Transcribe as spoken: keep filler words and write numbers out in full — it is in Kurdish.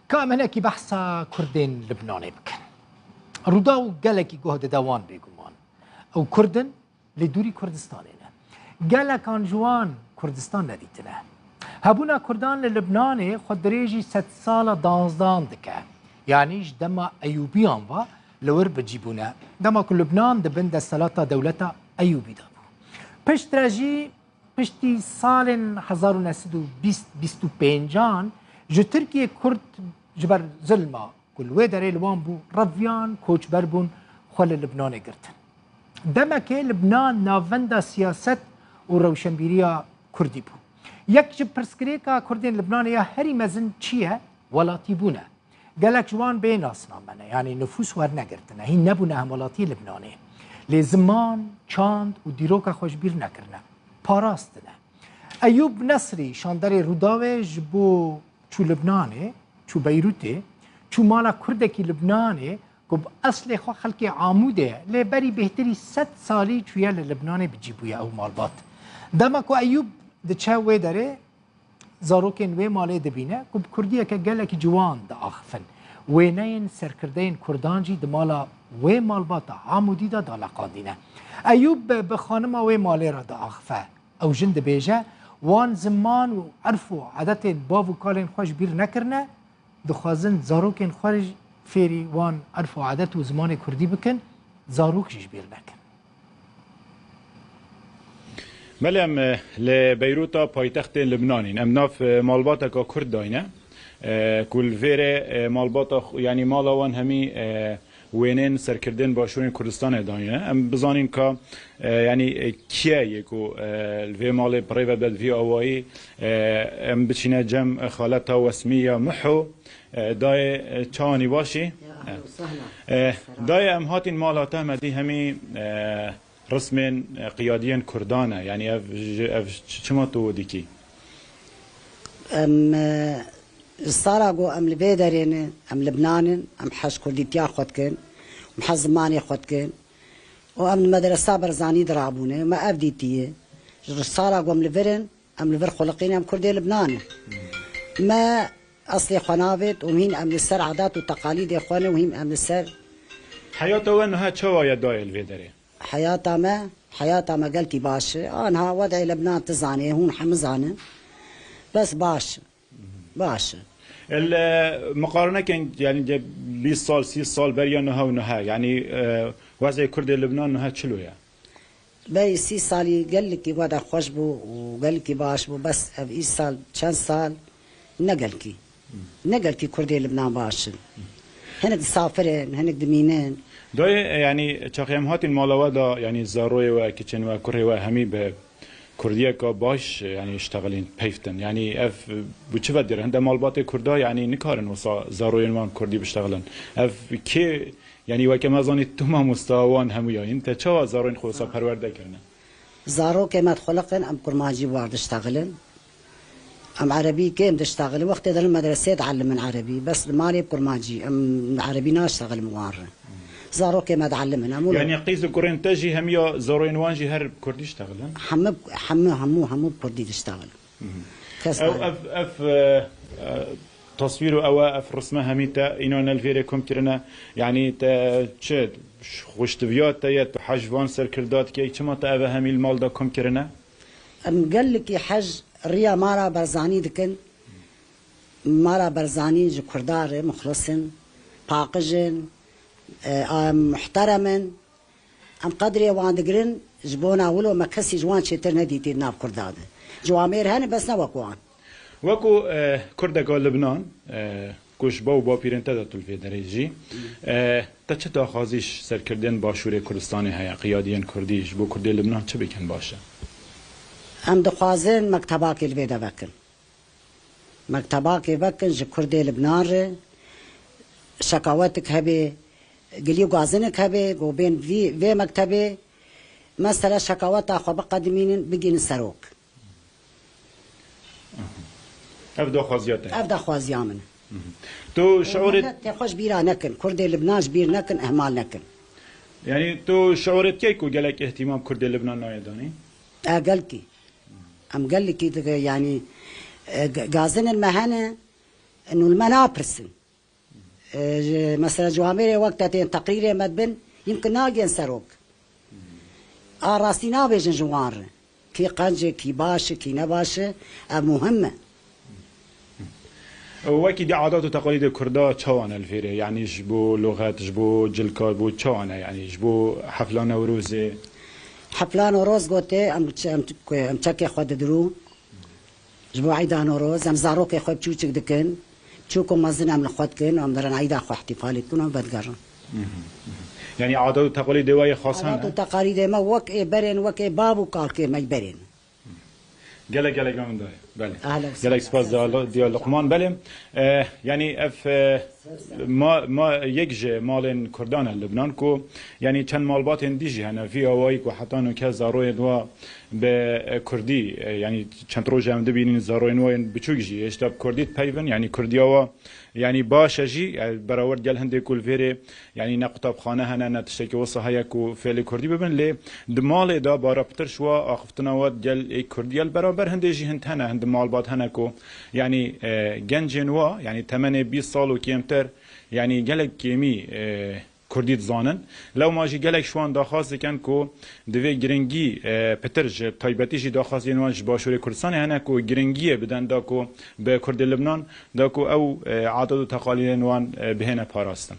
Ka em hinekî behsa Kurdên Libnanê bikin. Rûdaw gelekî guh dide wan bêguman. Ew Kurd in, lê dûrî Kurdistanê ne. Gelekan ji wan Kurdistan nedîtine. Hebûna Kurdan li Libnanê xwe dirêjî sedsala danzdan dike. Yanî ji dema Eyûbiyan ve li wir bi cî bûne. Dema ku Libnan di bin desthilata dewleta Eyûbî de bû. Piştre jî Piştî salên hezar û neh sed û bîst bîst û pêncan ji Tirkiyê Kurd ji ber zilma ku li wê derê li wan bû, reviyan, koçber bûn, xwe li Libnanê girtin. Demekê Libnan navenda siyaset û rewşenbîriya Kurdî bû. Yek ji pirsgirêka Kurdên Libnanê ya herî mezin çi ye? Welatîbûn e. Gelek ji wan bê nasname ne, yanî nifûs wernegirtine, hîn nebûne hemwelatiyê Libnanê. Lê ziman, çand û dîroka xwe ji bîr nekirine, parastine. Eyûb Nesrî, şanderê Rûdawê, ji bo çû Libnanê, çû Beyrûtê, çû mala Kurdekî Libnanê ku bi eslê xwe xelkê Amûdê ye, lê berî bêhtirî sed salî çûye li Libnanê bi cî bûye ew malbat. Dema ku Eyûb diçe wê derê, zarokên wê malê dibîne ku bi kurdiyeke gelekî ciwan diaxifin. Wêneyên serkirdeyên kurdan jî di mala wê malbata Amûdî de daleqandîne. Eyûb bi, bi xanima wê malê re diaxife. Ew jin dibêje, wan ziman û erf û edetên bav û kalên xwe ji bîr nekirine, dixwazin zarokên xwe jî fêrî wan erf û edet û zimanê kurdî bikin, zarok jî ji bîr nekin. Belê, em, e, li Beyrûta paytextê Libnanê ne. Em nav, e, malbateka Kurd dayne, e, ku li vêrê, e, malbata xwe, yanî mala wan hemî, e, wênên serkirdên Başûrên Kurdistanê dayne. Em bizanîn ka, e, yanî, e, kî ye yê ku, e, li vê malê bi rê ve be di vî awayî, e, em biçîne cem, e, xaleta Wesmî ya Miho, e, dayê, e, çawanî başî? Ya, ehlen E, sehlen. E, dayê em hatîn mala te me dî hemî, e, Rismên, e, qiyadiyên Kurdan e. Yanî ev ji, ev ç-, çima tu dikî? Em, e, ji sala ku em li vê derê ne, em Libnan in, em hej kurdîtiya xwe dikin, em hej zimanê xwe dikin. Û em li medresa Berzanî de rabûne, me ev dîtiye. Ji sala ku em li vir in, em li vir xuliqîn, em Kurdê Libnan in. Me eslê xwe navêt û hîn em li ser edat û teqalîdê xwe ne û hîn em li ser Heyata we niha çawa ye dayê li vê derê? Heyata me, heyata me gelkî baş e. Anha wed'ê Lebnan tu zanê, hûn hemû zanin. Bes baş e. Baş e. El, e, miqarenekên, yanî, de bîst sal, sî sal beriya niha û niha, yanî, e, wez'ê Kurdê Libnan niha çilo ye? Bey sî salî gelkî weda xweş bû û gelkî baş bû. Bes ev îsal çend sal ne gelkî. Ne gelkî Kurdê Libnan baş in. Hinek disafirin, hinek dimînin. Dayê, e, yanî çaxê em hatîn mala we da, yanî zaroyê we, kiçên we, kurê we hemî bi kurdiyeka baş, e, yanî ştexilîn, peyvtin. Yanî ev, e, bi çi ve dêr? Hinde malbatê kurda, yanî nikarin wisa zaroyên wan kurdî biştexilin. Ev kê, yanî weke me zanî tu mamosta wan hemû yayîn. Te çawa zaroyên xwe wisa perwerde kirine? Zarokê me dixuliqin, em kurmancî war diştexilin. Em erebî kêm diştexilin. Wextê derin medresê dielimin erebî. Bes li malê bi kurmancî. Em erebî naştexilin wan re. Zarokê me dielimin. Em wilo Yanî qîz û kurên te jî hemiya zaroyên wan jî her bi kurdî ştexilin? Hemû, hemû, hemû, hemû bi kurdî diştexilin. Kes Ew, nayê. ev, ev, e, e, Taswîr û ew e, ev risme hemî te îna ne li vêrê kom kirine. Yanî te çi xweştiviya te ye, tu hej van serkirda dikey, çima te ev e hemî li mal de kom kirine? Em gelekî hej riya Mala Barzanî dikin. Mala Barzanî ji Kurdan re muxlis in, paqij in, e, em muhterem in. Em qedrê wan digirin, ji bona wilo me kesî ji wan çêtir nedîtî di nav Kurda de. Ciwamêr hene, bes ne wek wan. Wekû, e, Kurdeka Libnan, e, ku ji bav û bapîrên te de tu li vê derê jî, e, te çi daxwazî ji serkirdên Başûrê Kurdistanê heye, qiyadiyên Kurdî, ji bo Kurdê Libnan çi bikin baş e? Em dixwazin mektebakê li vê de vekin. Mektebakê vekin ji Kurdê Libnan re, şekawetik hebe, gilî û gazinik hebe, go bên vî, vê mektebê, mesela şekaweta xwe biqedimînin, bigînin serok. Ev daxwaziya te? Ev daxwaziya min e. Tu şiûrê Millet tê xwe ji bîra nekin, Kurdê Libnan ji bîr nekin, ihmal nekin. Yanî tu şiûrê dikey ku gelek îhtîmam Kurdê Libnan nayê danî? E, gelkî. Em gelekî dike, yanî, e, g-, gazinin me hene, nû li me napirsin. E, ji, mesela, ji Amêrê wek te tên teqrîrê me dibin, yimkin nagên serok. A rastî nabêjin ji wan re. Kî qenc e, kî baş e, kî ne baş e, ev muhim e. Wekî di adat û teqalîdê Kurda çawa ne li vêrê? Yanî ji bo loxet, ji bo cilka, bo çawa ne? Yanî ji bo hefla Newrozê? Hefla Newroz gotê, em, em, em çekê xwe didirû. Ji bo Eyda Newroz, em zarokê xwe biçûçik dikin. Çûk û mezin em li xwe dikin, em derin Eyda xwe ihtifalê dikin û vedigerin. Yanî adat û teqalîdê we yê xas hene? Adat û teqalîdê me wek ê berên, wek ê bab û kalkê me berên. Gelek gelek memnun daye. Belê. Gelek spas diya Luqman. Belê. E, yanî ev, e, ma, ma yek ji malên Kurdan e Libnan ku, yanî çend malbatên dî jî hene vî awayî ku heta nûke zaroyên wa bi, e, Kurdî, e, yanî çend roj em dibînin zaroyên wa yên biçûk jî hêşta bi Kurdî dipeyvin, yanî Kurdiya wa yanî baş e jî, e, berawer gel hindê ku li vêrê, yanî ne qutabxane hene, ne tiştekî wisa heye ku fêlê Kurdî bibin, lê di malê de bara pitir ji wa axiftina wa gel ê Kurdî ye. Li beraber hindê jî hind hene, hind malbat hene ku, yanî, e, gencên wa, yanî temenê bîst sal û kêmtir, yanî gelek kêmî, e, Kurdî dizanin. Lewma jî gelek ji wan daxwaz dikin ku divê giringî, e, pitir ji taybetî jî daxwazên wan ji Başûrê Kurdistanê hene ku giringiyê bidin da ku bi Kurdê Libnan, da ku ew, e, adet û teqalîdên wan, e, bihêne parastin.